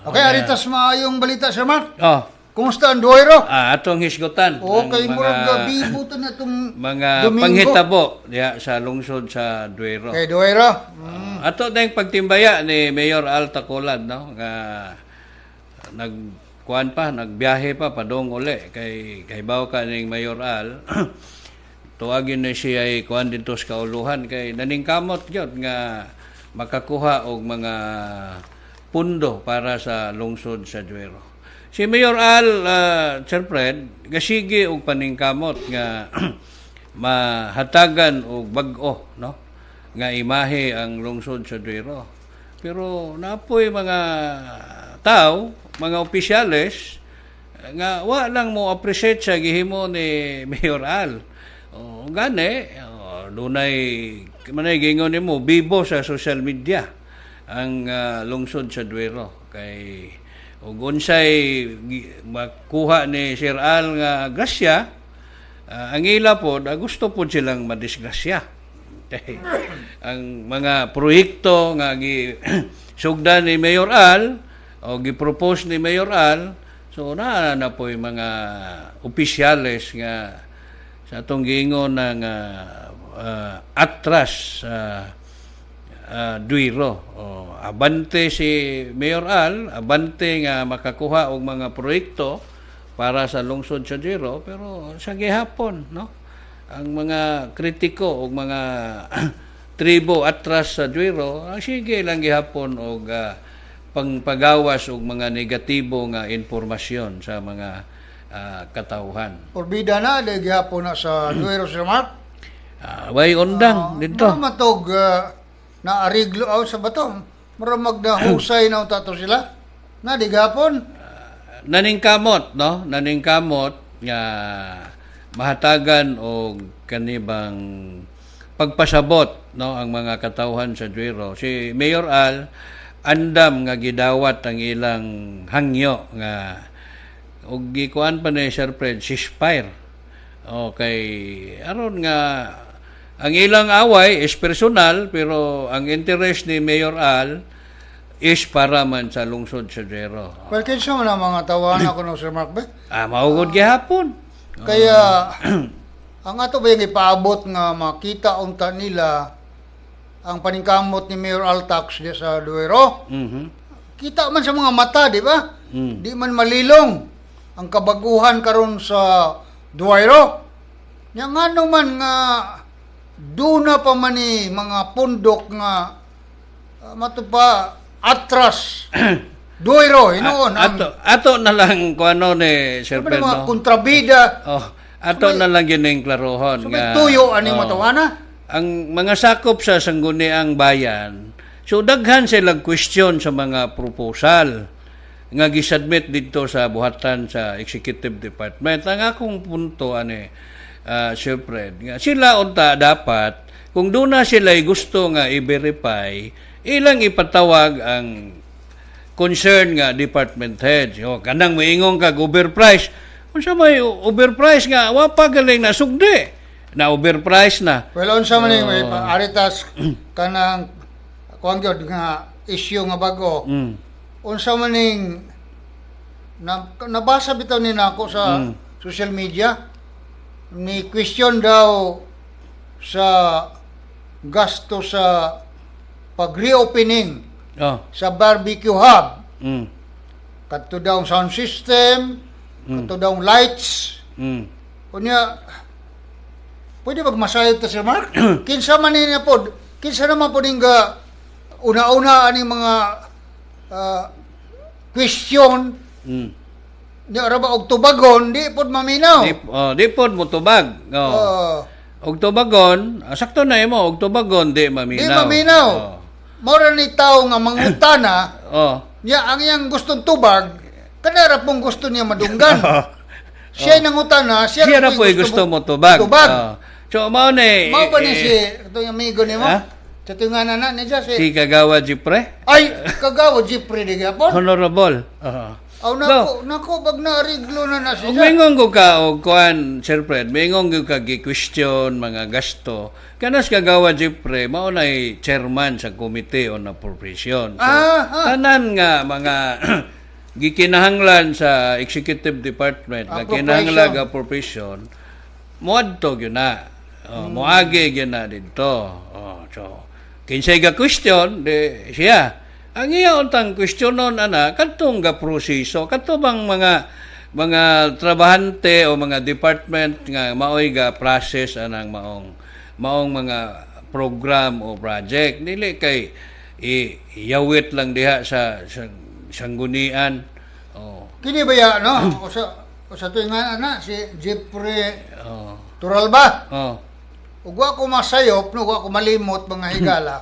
Okay, ari tas maayong balita, Sir Mark. Oh, Kumusta ang Duero? Atong hisgutan ang Okay, mga murag gabi to na itong mga Domingo. panghitabo diha sa lungsod sa Duero. Okay, Duero. Ato na yung pagtimbaya ni Mayor Al Tacolad, no, nga nagkuan pa, nagbiyahe pa padong uli kay kahibaw ka ning Mayor Al. Tuagin na siya ay kuan dito sa kauluhan kay naningkamot gyud nga makakuha og mga pundo para sa lungsod sa Duero. Si Mayor Al, Sir Fred, gasige og paningkamot nga mahatagan og bag-o, no, nga imahe ang lungsod sa Duero. Pero napoy mga tao, mga opisyales nga wa lang mo appreciate sa gihimo ni Mayor Al. O gani, o, dunay manay gingon nimo bibo sa social media ang lungsod sa Duero kay ug unsay makuha ni Sir Al nga grasya, ang ila po, gusto po silang madisgrasya. Kay ang mga proyekto nga gi sugdan ni Mayor Al o gi-propose ni Mayor Al, so naa na po yung mga opisyales nga sa atong giingon ng atras sa Duero. O, abante si Mayor Al, abante nga makakuha og mga proyekto para sa lungsod sa Duero, pero sa gihapon, no, ang mga kritiko og mga tribo atras sa Duero, ang sige lang gihapon og pangpagawas og mga negatibo nga impormasyon sa mga katawhan. Porbida na, dahil gihapon na sa Duero, Sir Mark. Way undang dito. Mura matog na ariglo aw sa bato. Mura magnahusay na unta to sila. Na di gihapon. Naningkamot, no, naningkamot nga mahatagan og kanibang pagpasabot, no, ang mga katawhan sa Duero. Si Mayor Al andam nga gidawat ang ilang hangyo nga og gikuan pa ni Sir Fred ceasefire. Okay, aron nga ang ilang away is personal, pero ang interest ni Mayor Al is para man sa lungsod sa Duero. Well, kinsa man ang mga tawahan ako no, Sir Mark ba? Maugod gihapon. Kaya ang ato ba yung ipaabot nga makita unta nila ang paningkamot ni Mayor Altax di sa Duero? Kita man sa mga mata, di ba? Di man malilong ang kabaguhan karon sa Duero. Nya ngano man nga duna pa man ni mga pundok nga matupa atras Duero hinuon ang Ato na lang kung ano ni Sir ano Fred, mga no? kontrabida. Oh, ato na lang yun yung klarohon. So may tuyo ani matawana. Ang mga sakop sa Sangguniang Bayan, so daghan silang question sa mga proposal nga gisubmit dito sa buhatan sa Executive Department. Ang akong punto ani, Sir Fred, nga sila unta dapat kung doon na sila gusto nga i-verify, ilang ipatawag ang concern nga department heads. O, kanang moingon kag overprice. Unsa may overprice nga wa pa galing na sugdi? Na overprice na. Well, unsa man ni may aritas kanang kuan gyud nga issue nga bago. Unsa man ning na, nabasa bitaw ni nako sa social media ni question daw sa gasto sa pag-reopening sa barbecue hub. Kadto daw ang sound system, kadto daw ang lights. Unya, pwede magmasayod ta, Sir Mark? Kinsa man niya pod, kinsa naman pod nga una-una aning mga question di ara ba og tubagon, di pod maminaw. Di, oh, di pod mo tubag. Oh. Og tubagon, sakto na imo, og tubagon di maminaw. Di maminaw. Mao ra ni tao nga mangutana, niya ang iyang gustong tubag, kanara pong gusto niya madunggan. Siya nangutana, siya, Siya ra po'y gusto mo tubag. Tubag. Oh. So mao ni Mao ba ni si ito yung amigo nimo? Ha? Sa ito nga na niya si Si Kagawa Jipre? Ay, Kagawa Jeffrey di gyapon. Honorable. Oo. Aw nako, nako bag naariglo na na Ug siya. mingon ko ka og kuan, Sir Fred, mingon ko ka gi-question mga gasto. Kanas Kagawa Jeffrey mao nay chairman sa Committee on Appropriation. So, Ah, ah. tanan nga mga Gikinahanglan sa executive department nga Appropriation. kinahanglan appropriation, moadto gyud na. Oh, moagi gyud na didto. Oh, so kinsay ga question di siya. Ang iya untang questionon ana kadtong ga proseso, kadto bang mga trabahante o mga department nga maoy ga process anang maong mga program o project, dili kay iyawit lang diha sa sanggunian. Oh. Kini ba ya, no? O sa tuwing nga ana si Jeffrey Turalba. Ug wa ko masayop, no, wa ko malimot, mga higala.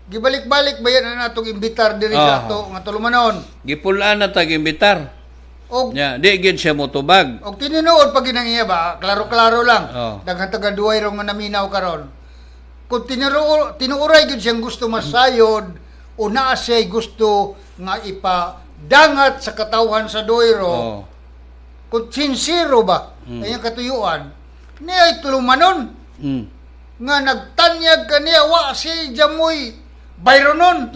Gibalik-balik ba yan na natong imbitar diri sa ato nga tulumanon? Gipulaan na tag imbitar. Og Nya, di gid siya motubag. Og tinuod pag ginang iya ba, klaro-klaro lang. Daghan taga duway rong nga naminaw karon. Kung tinuuray gyud siyang gusto masayod o naa siya'y gusto nga ipadangat sa katawhan sa Duero, kung sincero ba ang iyang katuyuan, niya ay tulumanon nga nagtanyag kaniya wa si Jamoy bayronon.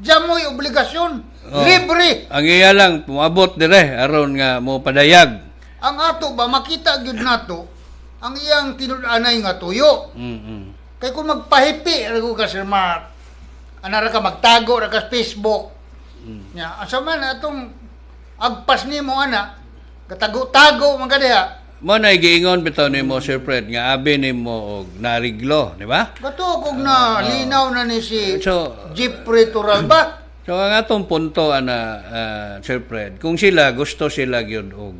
Jamoy obligasyon, libre. Ang iya lang moabot dire aron nga mo padayag. Ang ato ba makita gyud nato ang iyang tinud-anay nga tuyo. Kay kung magpahipi ra ka, Sir Mark, ana ra ka magtago ra ka sa Facebook. Nya, asa man atong agpas nimo ana, katago-tago man ka diha. Mo na giingon bitaw nimo, Sir Fred, nga abi nimo og nariglo, di ba? Kato kog na linaw na ni si So Jeffrey Turalba. So ang atong punto ana, Sir Fred, kung sila gusto sila gyud og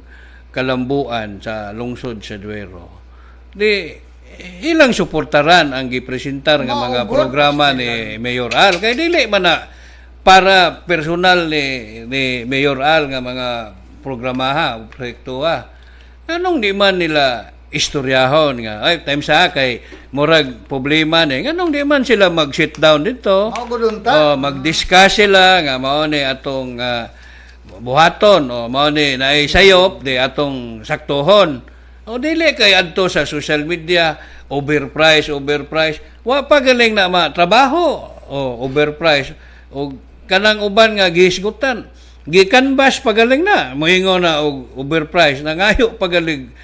kalambuan sa lungsod sa Duero, di ilang suportaran ang gipresentar nga mga Mao, programa ni Mayor Al kay dili man na para personal ni Mayor Al nga mga programaha o proyekto ha. Anong di man nila istoryahon nga ay time sa kay murag problema ni, nganong di man sila mag sit down dito? Mao gud unta. Oh, mag-discuss sila nga mao ni atong buhaton o mao ni naay sayop di atong saktohon. O dili kay adto sa social media, overprice, overprice. Wa pa galing na ma trabaho o overprice o kanang uban nga gihisgutan. Gikanbas pa galing na moingon na og overprice, nangayo pa galing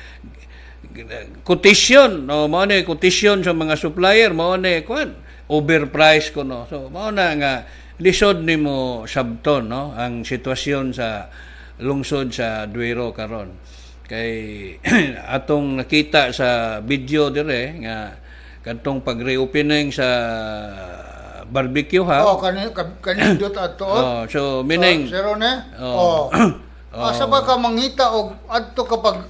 quotation no, mao ni quotation sa mga supplier, mao ni kuan, overprice kuno. So mao na nga lisod nimo sabton, no, ang sitwasyon sa lungsod sa Duero karon kay atong nakita sa video dire nga kadtong pag-reopening sa barbecue ha. Oh, kani kanindot ato. Oh, so meaning Oh, Sir Rone? Oh. Oh. Asa ba ka mangita og adto kapag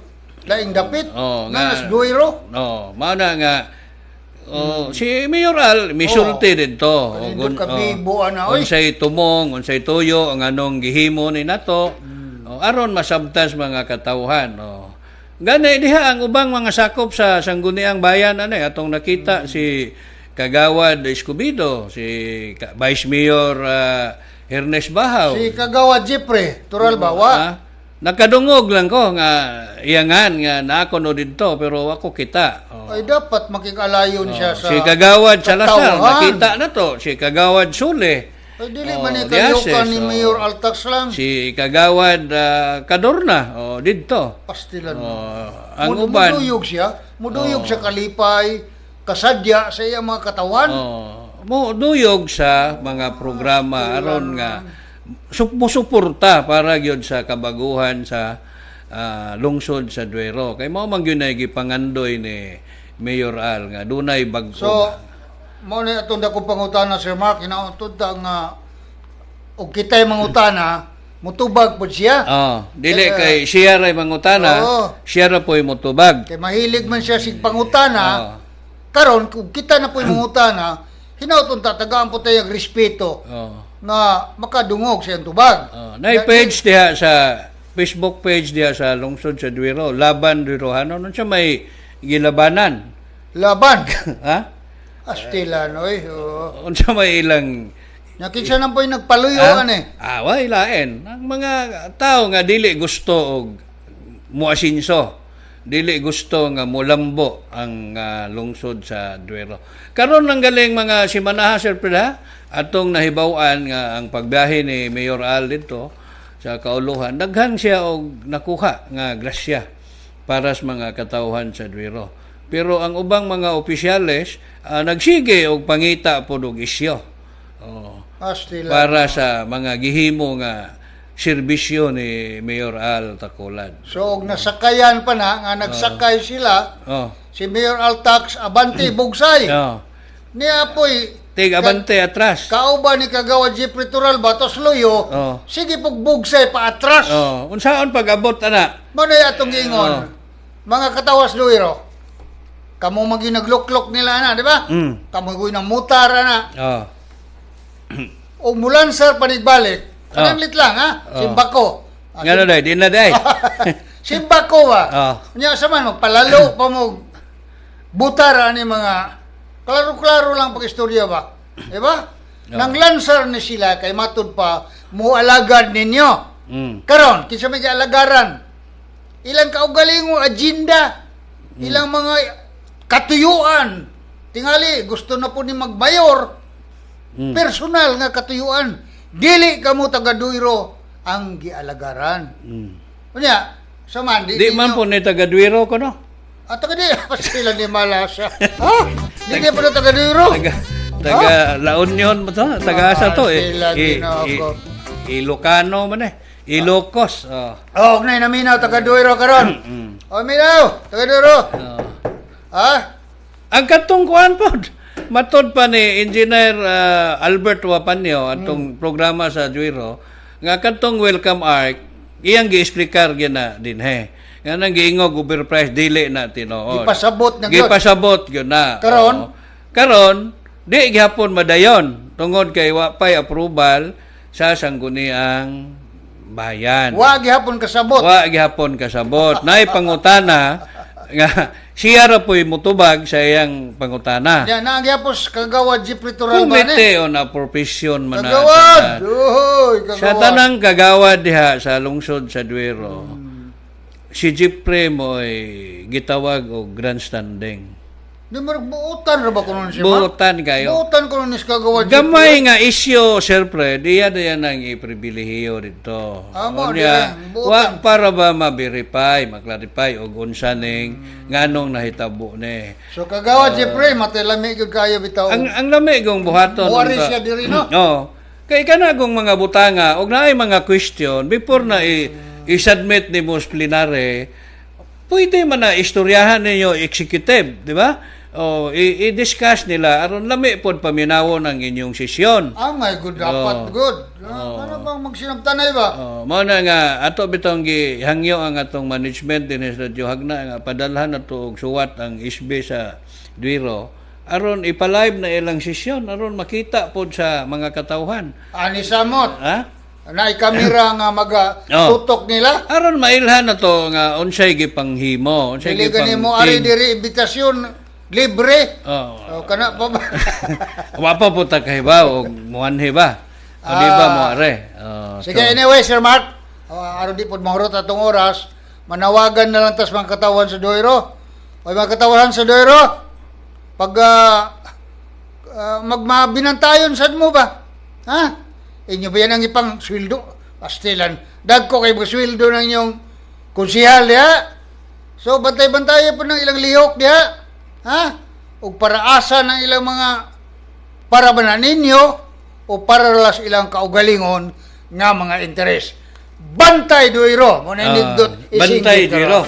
laing dapit? Oh, nga nas Duero. No, mao na nga oh, si Mayor Al misulti didto. Kanindot ka bibo ana oy. Unsay tumong, unsay tuyo ang anong gihimo ni nato. Oh, aron masabtas mga katawhan. Oh. Gani diha ang ubang mga sakop sa Sangguniang Bayan ano eh, atong nakita si Kagawad Escobedo, si Vice Mayor Ernest Bahaw. Si Kagawa Jeffrey Turalba wa. Ah, nakadungog lang ko nga iyangan nga naako no didto pero ako kita. Oh. Ay dapat makikalayon siya sa Si Kagawad Salazar, katawhan. nakita na to. Si Kagawad Sule. Ay dili Oh, man ni Diases, kaliukan ni oh. Mayor Altax lang. Si Kagawad Cadorna, oh, didto. Pastilan. Oh, ang uban, Muduyog siya. Muduyog sa kalipay, kasadya sa iyang mga katawan. Oh, mo duyog sa mga programa aron nga musuporta para gyud sa kabaguhan sa lungsod sa Duero. Kay mao man gyud nay gipangandoy ni Mayor Al nga dunay bag-o. So, mao na atong dakong pangutana, Sir Mark, hinautod ta nga og kita'y mangutana, mutubag pod siya. Oh, dili kay siya ray mangutana, siya ra po'y mutubag. Kay mahilig man siya sig pangutana. Karon kung kita na po'y mangutana, hinaut unta tagaan po tayo respeto nga makadungog sa iyang tubag. Oh, nay page diha sa Facebook page diha sa lungsod sa Duero, Laban Duerohanon, unsa may gilabanan? Laban. Ha? Astilan oy. Oo. Unsa may ilang Nya kinsa nang po'y nagpaluyo ani? Ah, way lain. Ang mga tao nga dili gusto og muasinso, dili gusto nga mulambo ang lungsod sa Duero. Karon nang galing mga simanaha, Sir Prida, atong nahibaw-an nga ang pagbiyahe ni Mayor Al dito Sa kauluhan, daghan siya og nakuha nga grasya para sa mga katawhan sa Duero. Pero ang ubang mga opisyales nagsige og pangita pod og isyo. Oh, Astila. para sa mga gihimo nga serbisyo ni Mayor Al Tacolad. So og nasakayan pa na nga nagsakay sila, si Mayor Altax abante bugsay. Niya poy Tig abante atras. Kauban ni Kagawad Jeffrey Toralba tos loyo, sige pug bugsay pa atras. Oh, unsaon pag-abot ana? Mao na atong giingon. Mga katawas Duero, kamo magi nagluklok nila ana, di ba? Kamo gyud nang mutar ana. O mulansar panigbalik. Kanang lang ha, simbako. Ah, Ngano day, di na day. Simbako ba? Nya sa man magpalalo pa mo butar ani mga klaro-klaro lang pag istorya ba? Di ba? Nang lansar ni sila kay matud pa mualagad ninyo. Karon kinsa may gialagaran? Ilang kaugalingong agenda, ilang mga katuyuan. Tingali gusto na po ni magmayor. Personal nga katuyuan. Dili kamo taga Duero ang gialagaran. Unya, sa man Di man po ni taga Duero ko no. Ah, taga di sila ni Malasa. Ha? Di di po na taga Duero. Taga taga La Union mo to, taga asa to eh. Sila Ginoo ko. Ilocano man eh. Ilocos. Oh. Oh, nay naminaw taga Duero karon. Oh, minaw, taga Duero. Oh. Ha? Ang katong kuan pod. Matod pa ni Engineer Albert Wapanyo atong programa sa Duero nga katong Welcome Ark iyang giexplikar gyud na dinhe. Nga nang giingog overprice dili na tinuod. Gipasabot na gyud. Gipasabot gyud na. Karon? Oo. Karon di gihapon madayon tungod kay wa pay approval sa Sangguniang Bayan. Wa gihapon kasabot. Wa gihapon kasabot. Naay pangutana nga siya ra po'y mutubag sa iyang pangutana. Ya, naa gihapon sa Kagawad Jeffrey Toralba ni. Komite on Appropriation man na Kagawad. Uhoy, kagawad. Sa tanang kagawad diha sa lungsod sa Duero, si Jeffrey mo'y gitawag og grandstanding. Di mo buutan ra ba kuno siya? Ma? Buotan kayo. Buutan kuno ni sa Kagawad Jeffrey. Gamay nga isyo, Sir Fred, iya diyan ang ipribilehiyo dito. Ah, mo, Unya, dire, buotan. wa para ba ma-verify, ma-clarify og unsa ning nganong nahitabo ni. So Kagawad Jeffrey, matay lami gyud kayo bitaw. Ang lami kong buhaton. Muari unta. siya diri, no? Oo. Kay kana kong mga butanga og naay mga question before na i-submit nimo sa plenary, pwede man na istoryahan ninyo executive, di ba? O i-discuss nila aron lami pod paminawon ang inyong sesyon. Ah, my good, dapat good. Ah, ano bang magsinabtanay ba? Oh, mao na nga ato bitong gihangyo ang atong management dinhi sa Radyo Hagna nga padalhan nato og suwat ang SB sa Duero aron ipa-live na ilang sesyon aron makita pod sa mga katawhan. Ani samot. Ha? Naay kamera nga maga tutok nila. Aron mailhan na to nga unsay gipanghimo, unsay Dili gani mo ari gipang diri imbitasyon libre. Oh. Oh, kana pa ba? Wa pa po ta kahibaw og muanhi ba? O di ba mo are? Oh, Sige, anyway, Sir Mark, aron di pod mahurot atong oras, manawagan na lang tas mga katawan sa Duero. Oy, mga katawan sa Duero, pag magmabinantayon sad mo ba? Ha? Inyo ba yan ang ipang sweldo? Pastilan. Dagko kay sweldo ng inyong konsihal diha. So bantay-bantay po ng ilang lihok diha. Ha? Ug paraasa ng ilang mga para ba na ninyo o para lang sa ilang kaugalingon nga mga interes. Bantay Duero. Mo na Ah, nindot bantay isingit karon. Duero.